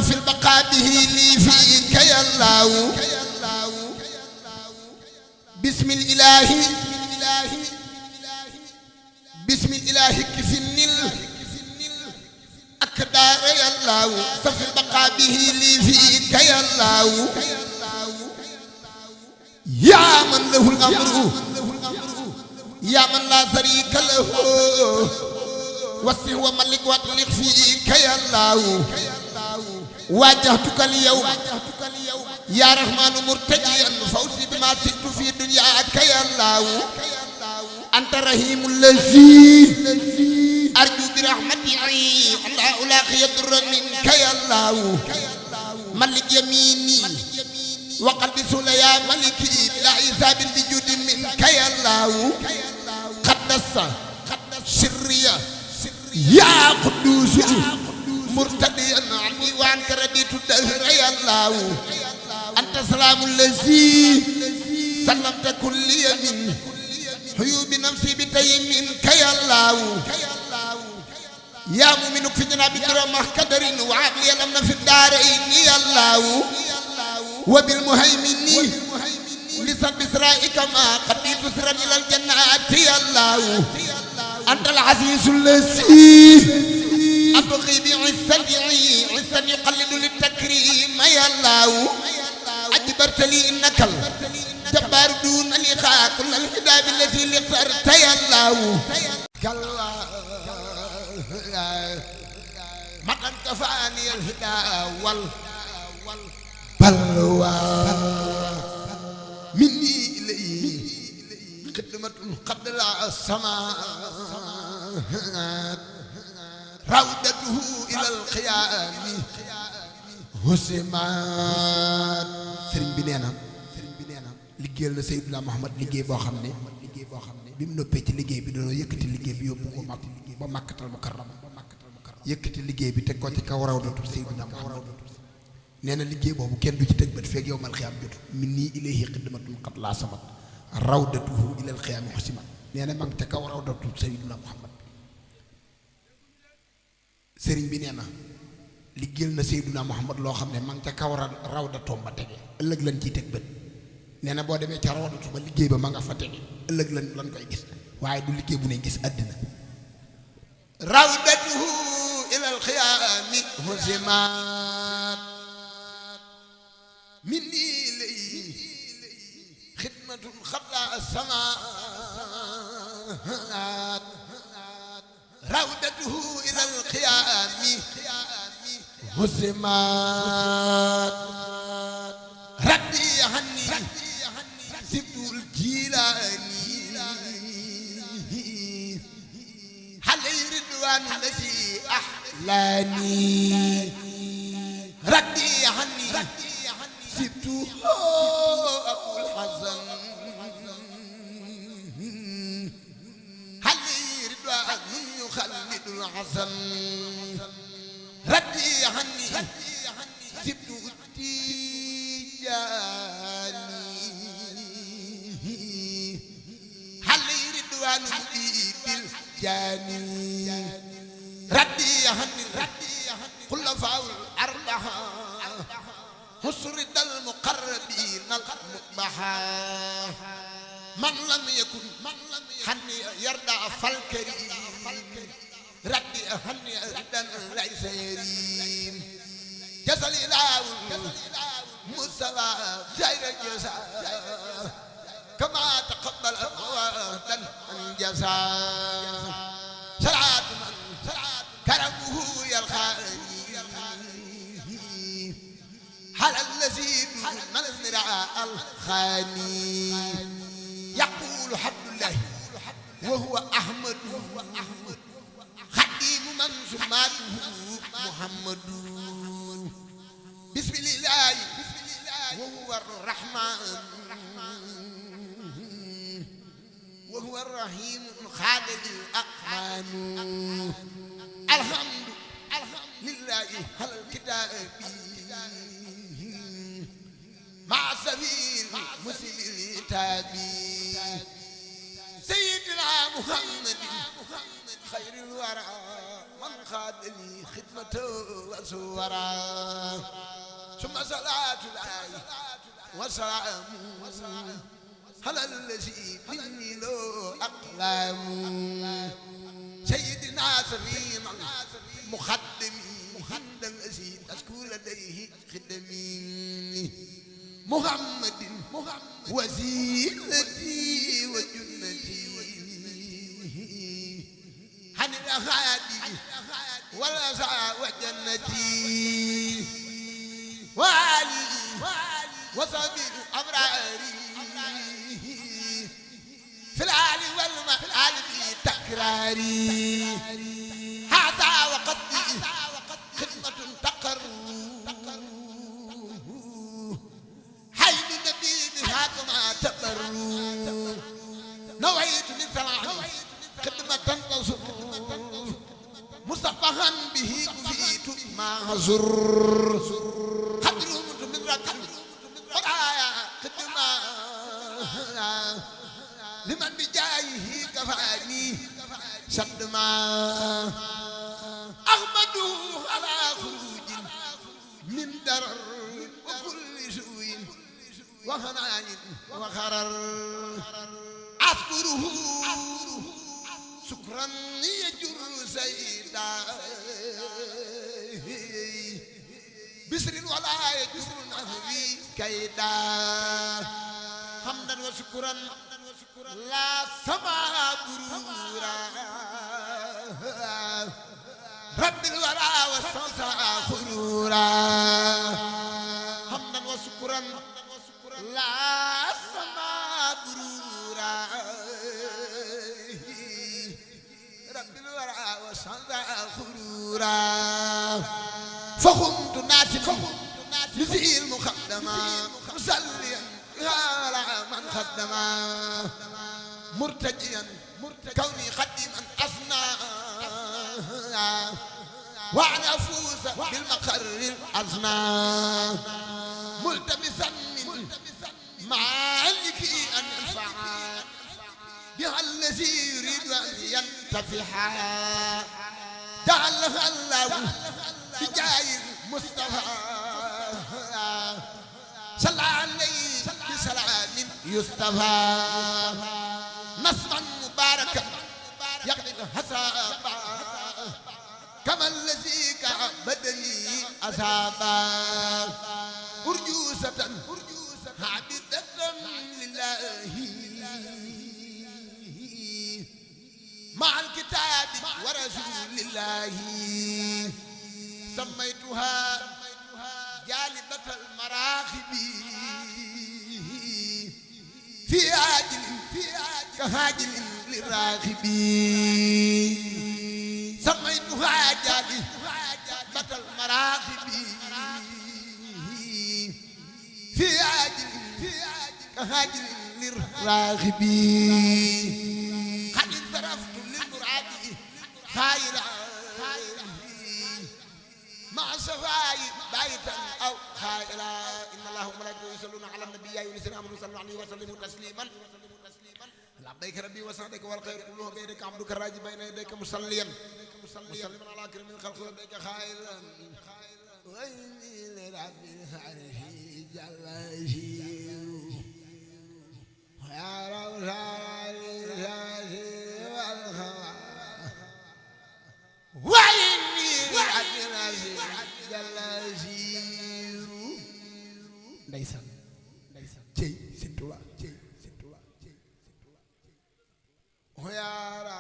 في البقاء به لي فيك يا الله بسم الإله بسم الإله كفني الأكدار يا الله في البقاء به لي فيك يا الله يا من له الأمر يا من لا شريك له وسع وملك واطلق فيك يا الله واجهتك اليوم يا رحمن مرتجيا فوزي بما شئت في دنياك يا الله أنت رحيم الذي أرجو برحمتي الله لا يضر منك يا الله ملك يميني وقلبي سولى يا ملكي بلا حساب بجود منك يا الله قدس سرية يا قدوس مرتديا عني وعنك رديت الدهر يا الله أنت سلام الذي سلمت كل يمين حيوب نفسي بتيم منك يا الله يا مؤمن في جناب الدرما قدر وعقلي الأمن في الدارين يا الله وبالمهيمن لسان بسرائك ما قديت سرا إلى الجنات يا الله أنت العزيز الذي أبغي بعزتي عزا يقلد للتكريم يا الله أجبرت لي إنك الجبار دون لقاء كل الحجاب الذي لقرت يا الله كلا مقد كفاني الهدى والبلوى مني إليه خدمة قبل السماء روضته إلى القيام هسمان سرين بنينا liggéeyal na Seydina Muhammad liggéey boo xam ne bi mu noppee ci liggéey bi dañoo yëkkati liggéey bi yóbbu ko ba Makkatal Mukarrama yëkkati liggéey bi teg ko ci kaw rawdatu Seydina Muhammad nee na liggéey boobu kenn du ci teg bët feeg yawmal xiyaam jot min nii ilayhi xidmatun qad laa samat rawdatuhu ilal xiyaami xusimat nee na ma ngi ca kaw rawdatu Seydina Muhammad sëriñ bi nee na liggéeyal na Seydina Muhammad loo xam ne ma ngi ca kaw rawdatoom ba tege ëllëg lañ ciy teg bët nee na boo demee ca rawdatu ba liggéey ba ma nga fa tege ëllëg lan koy gis waaye du liggéey bu ne gis àddina rawdatuhu ilal xiyaami husimat minni lay xidmatun xabla samaat rawdatuhu ilal xiyaami husimat rabbi hanni sibtul jilaani halay ridwaan lazi ahlaani rabbi hanni sibtu abul hasan halay ridwaan yukhallidul hasan rabbi hanni sibtu حلي رضوان بالجاني ردي هني خلفاء الأربعة حسرد المقربين المقبحة من لم يكن هني يرضى فالكريم ردي هني ردا ليس يريم جزل إله مستوى خير الجزاء كما تقبل غدا الجزاء صلاة من كرمه يلقاني على الذي من المرعى الخاني يقول حبل الله وهو أحمد خديم من سماته محمد بسم الله وهو الرحمن وهو الرحيم خالد الأقمان الحمد لله على الكتاب مع سبيل مسلم التابي سيد سيدنا محمد خير الورى من خاد لي خدمته وسورا ثم صلاة الله وسلام على الذي مني له أقلام سيدنا سليم مخدمي عند الذي أشكو لديه خدمي محمد وسيلتي وجنتي عن الأخادي والأسعى وجنتي وعلي وصبر أبراري في العالي والمآل في تكراري هذا وقدي خدمة تقر حي النبي بها كما تقر نويت من سلام خدمة تنتصر مصطفى به كفيت ما زر خدرمت من ركب ورايا خدمة لمن بجايه كفاني صدما أحمد على خروج من درر وكل سوء وخنان وخرر أذكره شكرا يجر سيدا بسر ولا يجر نهوي كيدا حمدا وشكرا لا سما برورا رب الورى والصوصى خرورا حمدا وشكرا لا سما برورا رب الورى والصوصى خرورا فخمت ناسفا لذي المخدمة مصليا على من خدما مرتجيا كوني خدما أصنع وأن أفوز بالمقر الأصنع ملتمسا من مالك أن ينفع بها الذي يريد أن ينتفع جعلها الله بجاه المصطفى صلى عليه بسلام يصطفى نصرا مباركا يقضي الحسابا كما الذي كعبدني أصابا أرجوسة عابدة لله مع الكتاب ورسول الله سميتها جالبة المراخب في عاجل كهاجل للراغب سميتها جالبة المراخب في عاجل كهاجل للراغب قد انصرفت للمراد خيرا مع صفاي بايتا او خائلا ان الله وملائكته يصلون على النبي يا ايها الذين امنوا صلوا عليه وسلموا تسليما لبيك ربي وسعدك والخير كله بيدك عبدك الراجي بين يديك مصليا مسلما على كريم الخلق لديك خائلا وإني لرب العرش جل جلاله يا رب وإني لرب العرش جل جلاله ndeysaan cey Sëñ Tuubaa cey Sëñ Tuubaa cey Sëñ Tuubaa yaara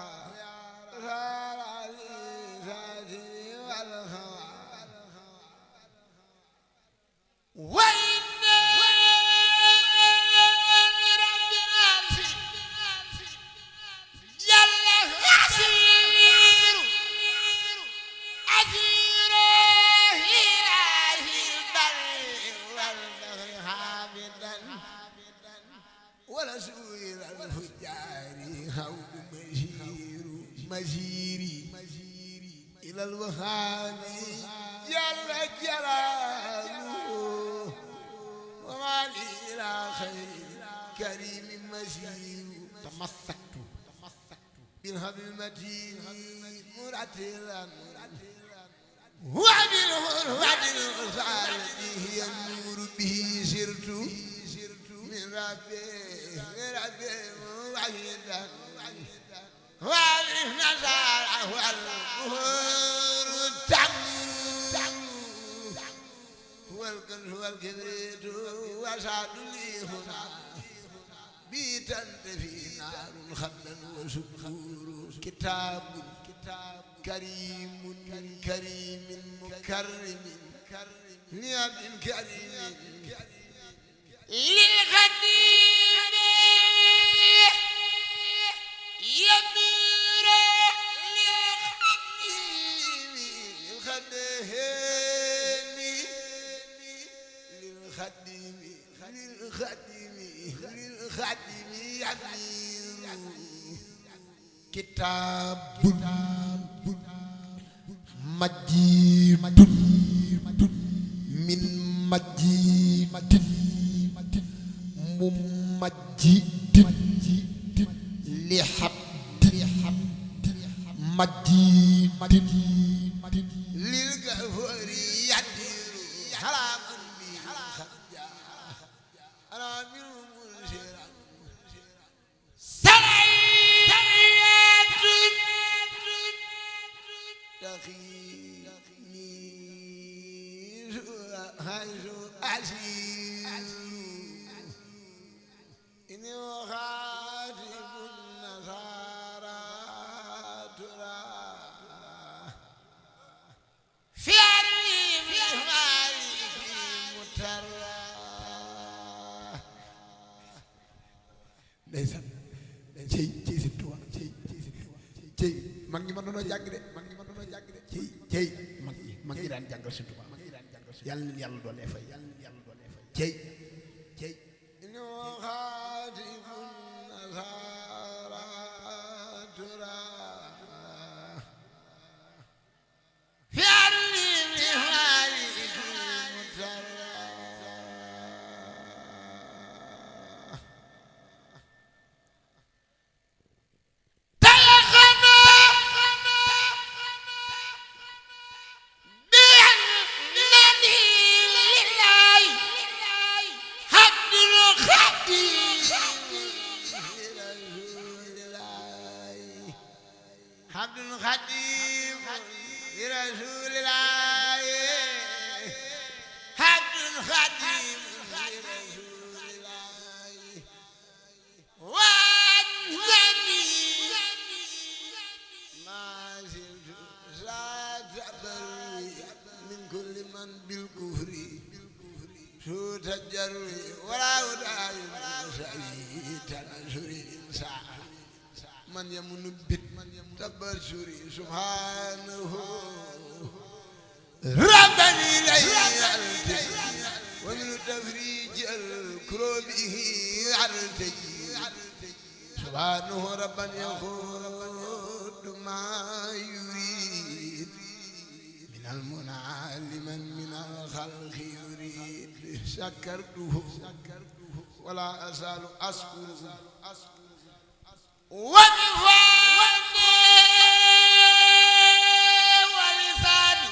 ورسول الفجار هود مجيري إلى الوهاب جل جلاله وما لي إلى خير كريم مجير تمسكت بالهب المتين مرتلا وعد الأرسال به النور به سرت من ربي وعيدا والنزار والبهور التم والكنز والكبريت وسعد لي هنا بيتا في نار خدا وسكور كتاب كريم مكرم لعبد كريم للخديم يمير للخديم يمير كتاب مجيد من مجيد ممجد لحبد مجيد للغفور يدير حراما به خجا أنا منه منشرا حيث أسير إني أخاطب النصارى ترى في عريف مالك مترى ليس cey si tuwa cey mag ñi mën nañoo jàng de cey mag ñi daan jàngal si tuwa yàlla na yàlla doole fay cey ino xaatibun nasara tura fi arli mi maliki mutara عبد الخديم لرسول الله عبد الخديم لرسول الله وانني ما زلت ذات بروي من كل من بالكفر سوء تجري ولا وداعي سعيد تنصر الانسان من يمن بت تبشري سبحانه ربني لي ومن تفريج الكروبه علتجي سبحانه ربا يخود ما يريد من المنى لمن من الخلق يريد شكرته ولا أزال أشكره وبفضله ولساني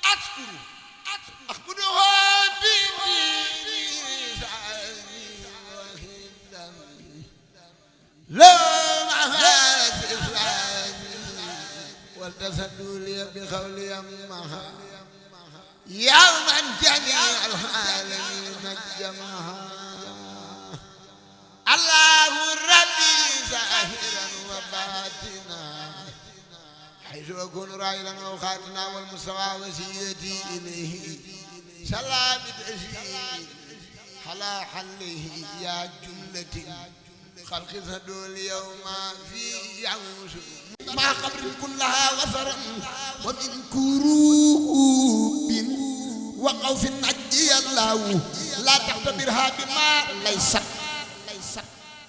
أشكره أحمده بلساني وحدا لو مع إسلامي والتسدوا لي بقولي أمها يوما جميع العالمين جمعها الله ربي ظاهرا وباطنا حيث أكون رايلا أو خاتنا والمستوى وسيلتي إليه سلام تأشير على حله يا جملة خلق صدو اليوم في يعوش مع قبر كلها وثرا ومن كروب وقوف نجي الله لا تعتبرها بما ليست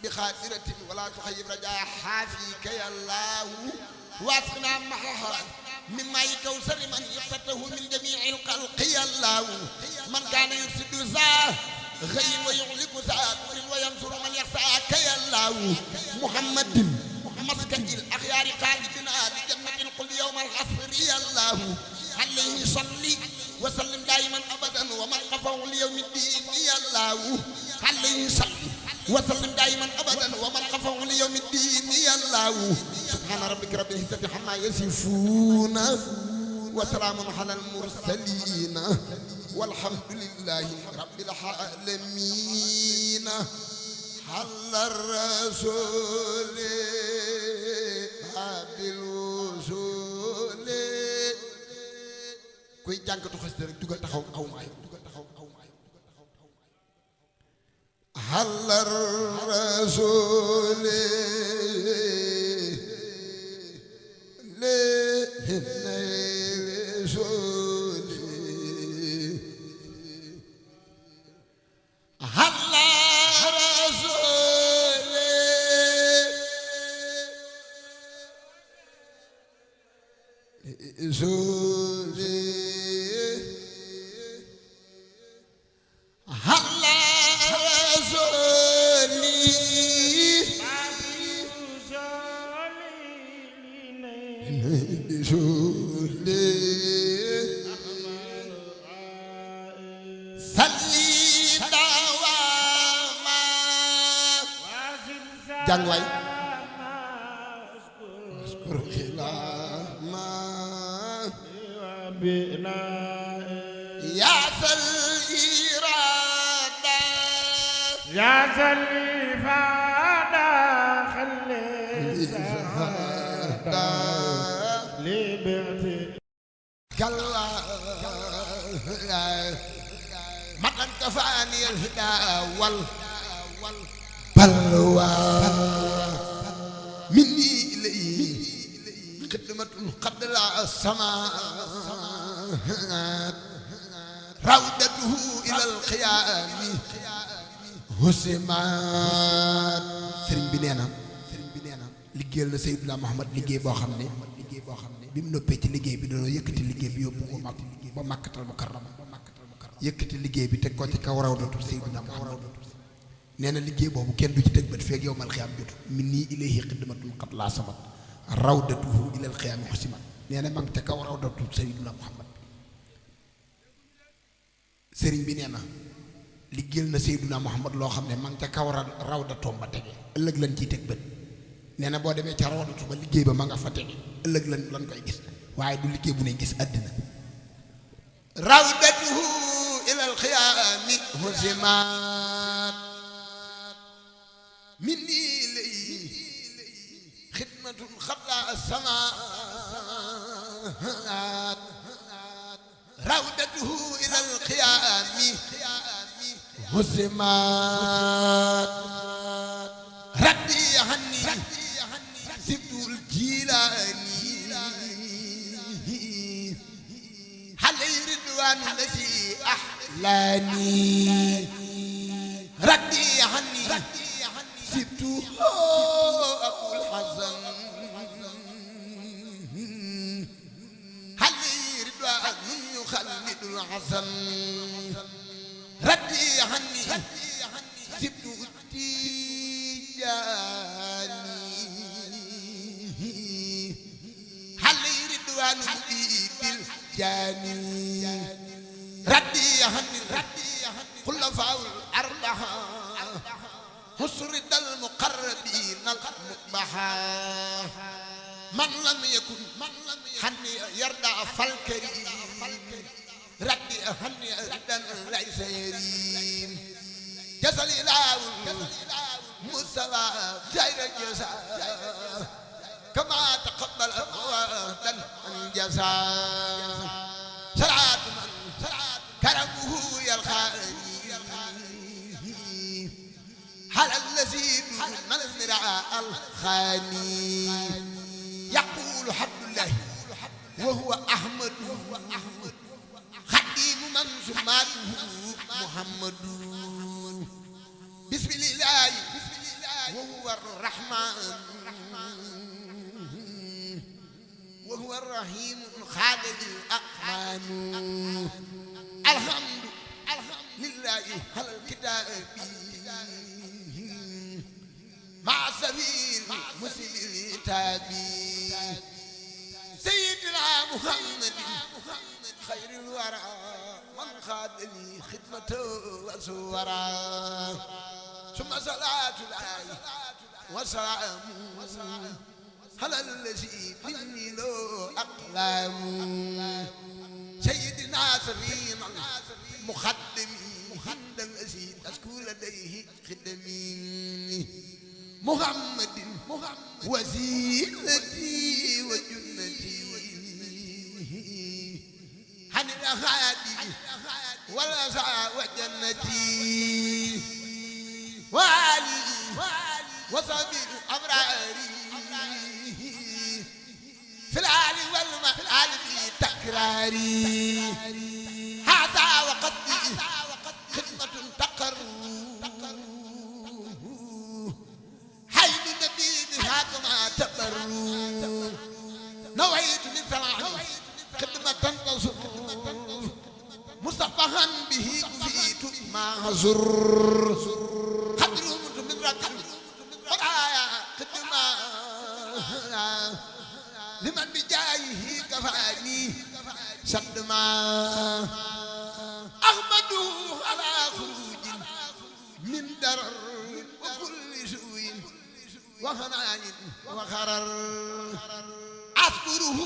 بخاطرة ولا تخيب رجاء حافيك يا الله واسقنا معها مما يكوثر من يفتته من جميع الخلق يا الله من كان يفسد ذا غي ويغلق ذا وينصر من يخفاك يا الله محمد المختار خالدنا لجنة قل يوم العصر يا الله عليه صلي وسلم دائما ابدا ومن قفوا ليوم الدين يا الله عليه صلي وسلم دائما ابدا ومن قفوا ليوم الدين يا الله سبحان ربك رب العزة عما يصفون وسلام على المرسلين والحمد لله رب العالمين حل الرسول بالوصول كوي جانكتو خسته رك دوغال تاخاw aw maay حل الرسول jàng waay askur xilama yaa sal irada yaa sal ifada xale sada liberté kalla matan kafaani alhida wal balwa مني إليه خدمة قبل السماء روضته إلى القيام هسمات سرين بنينا liggéeyal na Seydina Muhammad liggéey boo xam ne bi mu noppee ci liggéey bi dañoo yëkkati liggéey bi yóbbu ko ba Makkatal Mukarrama yëkkati liggéey bi teg ko ci kaw rawdatu Seydina Muhammad nee na liggéey boobu kenn du ci teg bët feeg yow mal xiyaam jotu min nii ilayhi xidmatul qad laa samat rawdatuhu ilal xiyaami xusimat nee na ma ngi te kaw rawdatu Seydina Muhammad sëriñ bi nee na liggéeyal na Seydina Muhammad loo xam ne ma ngi te kaw rawdatoom ba tege ëllëg lañ ciy teg bët nee na boo demee ca rawdatu ba liggéey ba ma nga fa tege ëllëg lan koy gis waaye du liggéey bu ne gis àddina rawdatuhu ilal xiyaami xusimat مني إليه خدمة قبل السماء روضته إلى القيام هزمات ردي عني سبت الجيلاني علي رضوان الذي أحلاني ردي عني سبتو أبو الحسن علي رضوان يخلد الحسن ردي عني سبتو التجاني علي رضوان بالجاني ردي عني خلفاء الأربعة حسرد المقربين المقبحا من لم يكن حني يرضى فالكريم ردي هني ردا ليس يريم جزا الإله مستوى خير الجزاء كما تقبل وعدا جزاء صلاة من كرمه يلقاني على الذي من المراء الخاني يقول حبل الله وهو أحمد خديم من سماته محمد بسم الله وهو الرحمن وهو الرحيم خالد الأقمان الحمد لله على الكتاب مع سبيل مسلم تابي محمد خير الورى من خاد لي خدمته وسورا ثم صلاة الله وسلام على الذي مني له أقلام سيدنا سليم المخدم عند الذي تذكر لديه خدمي محمد وسيلتي وجنتي عن الأخادي والأسعى وجنتي وعلي وصبي الأبرار في العالي والمآل في تكراري هذا وقدي خدمة تقر حي النبي بها كما تبروا نويت من سلام خدمة تصر مصطفى به كفيت ما زر حضرمت من ركب ورايا خدمة لمن بجايه كفاني صدما أحمد على خروج من درر وكل سوء وهناء وخرر أذكره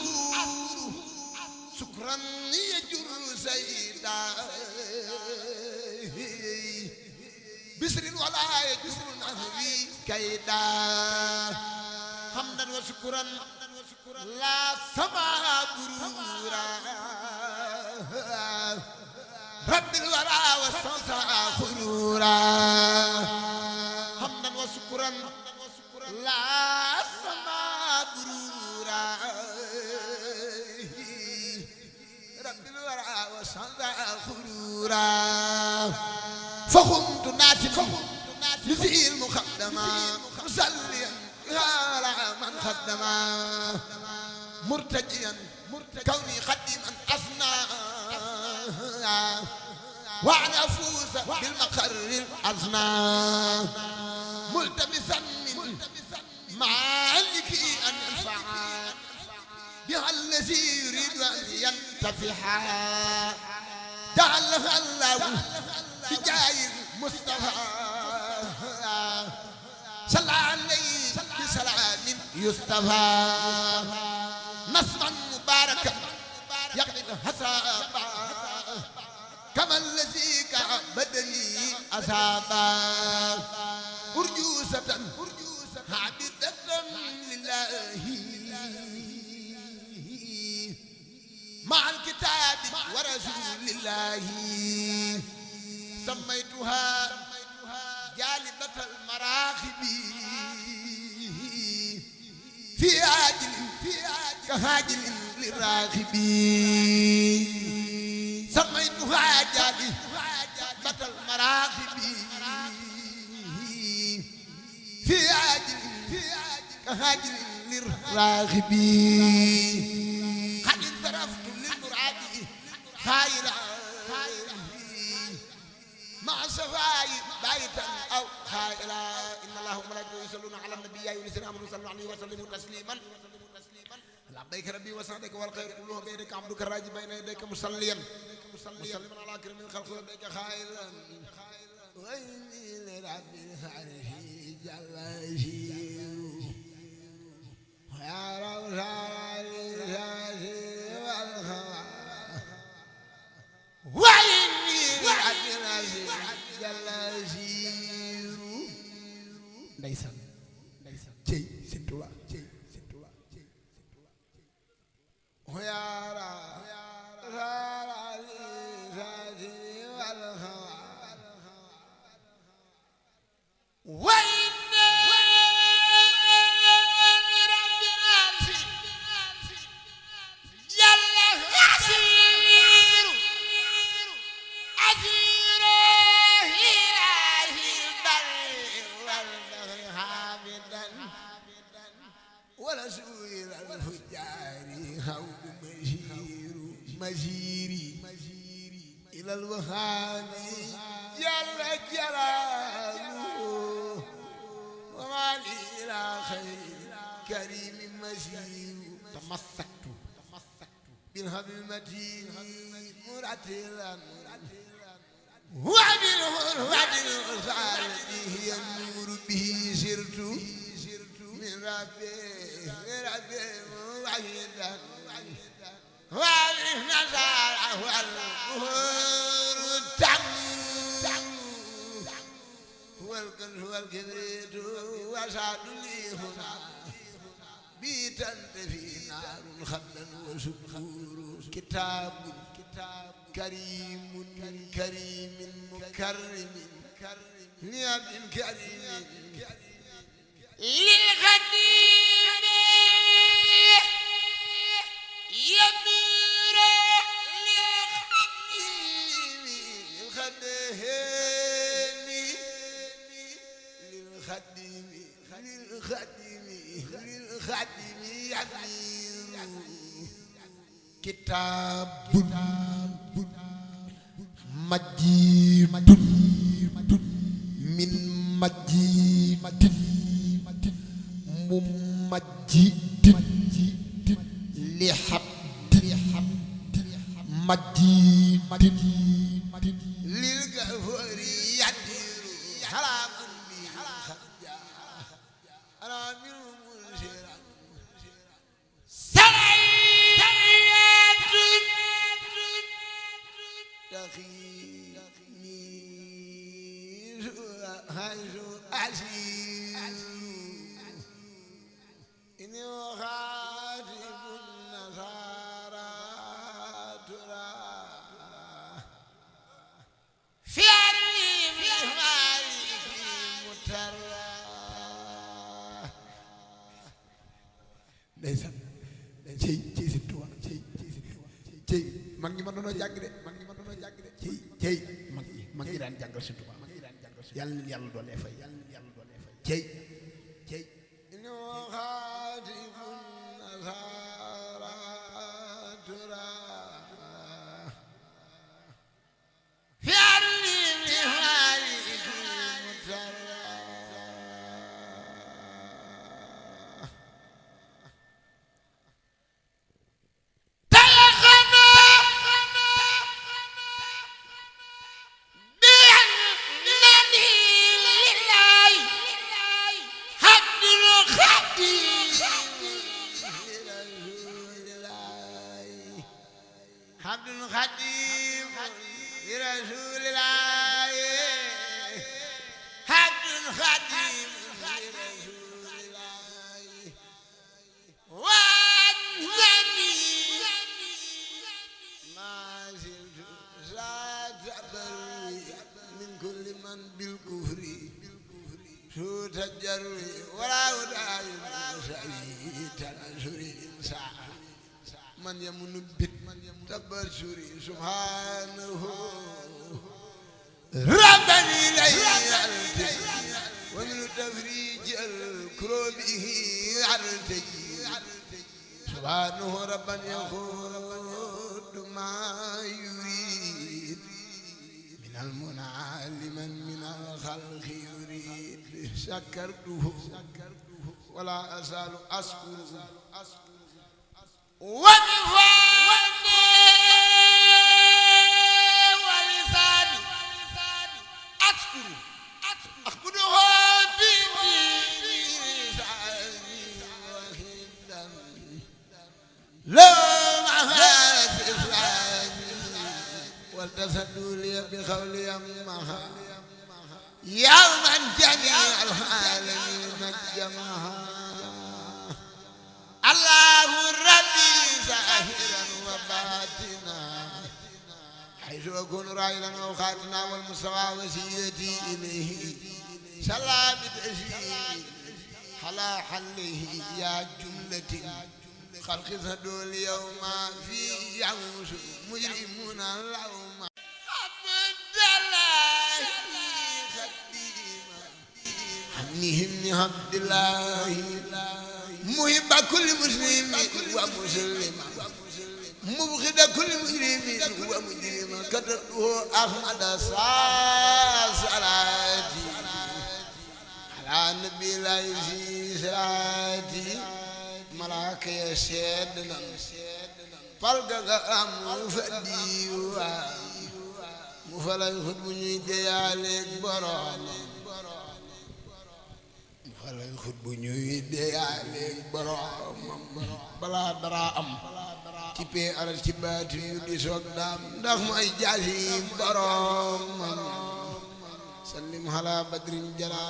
شكرا يجر سيدا بسر ولا يجر نهوي كيدا حمدا وشكرا لا سما غرورا رب الورى والصنصا خرورا حمدا وشكرا لا سما غرورا رب الورى والصنصا خرورا فخمت ناسفا لذي المخدمة مصليا على من خدما مرتجيا كوني خدما أصنع وأن أفوز بالمقر الأصنع ملتمسا من مالك أن ينفع بها الذي يريد أن ينتفع جعلها الله بجاه المصطفى صلى عليه بسلام يصطفى نصرا مباركا يقلد حسابا كما الذي كعبدني أصابا أرجوسة عابدة لله مع الكتاب ورسول الله سميتها جالبة المراخب في عاجل كهاجل للراغب سميتها جالبة المراخب في عاجل كهاجل للراغب قد انصرفت للمراد خيرا مع صفاي بايتا او خائلا ان الله وملائكته يصلون على النبي يا ايها الذين امنوا صلوا عليه وسلموا تسليما لبيك ربي وسعدك والخير كله بيدك عبدك الراجي بين يديك مصليا مسلما على كريم الخلق لديك خائلا واني لرب العرش جل جلاله يا رب وإني لرب جل جلاله ndeysaan cey Sëñ Tuubaa ويا ورسول الفجار هود مجيري إلى الوهاب جل جلاله وما لي إلى خير كريم مجير تمسكت بالهبل المتين مرتلا وبالغرفة الخالد هي النور به سرت من ربي وحيدا والنزار والبهور التم والكنز والكبريت وسعد لي هنا بيتا في نار خبلا وسكور كتاب كريم مكرم لعبد كريم للخديم يمير للخديم يمير كتاب مجيد من مجيد ممجد لحبد مجيد للغفور يدير حرام به خجا أنا من منشرا سريات تخيني هاجو عزيز إني أخاطب النصارى ترى في عريف مالك مترى ndeysaan cey Sëñ Tuubaa cey mag ñi ma doon jàng de cey mag ñi daan jàngal Sëñ Tuubaa yàlla na yàlla doole fay cey إنه خاتم النصارى ترى في عريف مالك مترى عبد الخديم لرسول الله عبد الخديم لرسول الله وأنني ما زلت ذات بري من كل من بالكفر سوء الجري ولا أدعي سعيد تنصر الإنسان من يمن بك تبشري سبحانه ربني لي ومن تفريج الكروبه عرتجي سبحانه ربا يخود ما يريد من المنع لمن من الخلق يريد شكرته ولا أزال أشكره وبفاني ولساني أخبره بلساني وهدا لو مهات إسلامي والتسدوا لي بقول يمها يوما جميع العالمين جمعها الله ربي ظاهرا وباطنا حيث أكون راعيا وخاتنا والمستوى وسيلتي إليه سلام التشريف على حله يا جملة خلق صدوا اليوم في يعوش مجرمون اليوم عبد الله خديما عنهم عبد الله محب كل مسلم ومسلم مبغض كل مسلم ومجرم كتبه أحمد صلاتي على النبي لا يزي صلاتي malaaka ya sedd nan fal ga nga am fa diiwaan mu falay xut bu ñuy deyaaleeg boroomam mu falay xut bu ñuy deyaaleeg boroomam balaa dara am ci pee aral ci baati yu di soog daam ndax mooy jaasi boroomam sallim ala badrin jala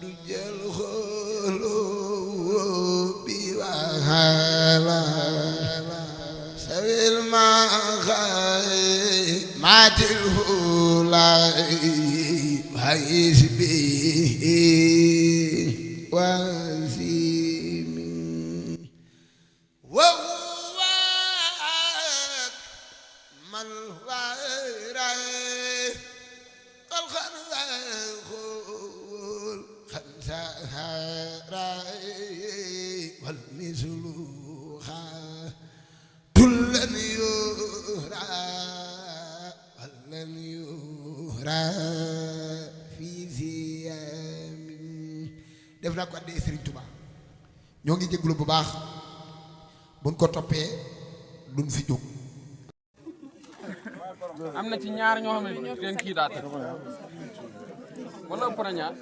du jël xooloo bi waala sawil ma xay maatil xulaay hayis bi wasimi wawaak mal waray والمسلوخا كلن يورا ولن يورا في زيام def naa ko addee Serigne Touba ñoo ngi jégalu bu baax buñ ko toppee duñ fi jóg. am na ci ñaar ñoo xam ne leen kii daa tëdd wala ëpp na ñaar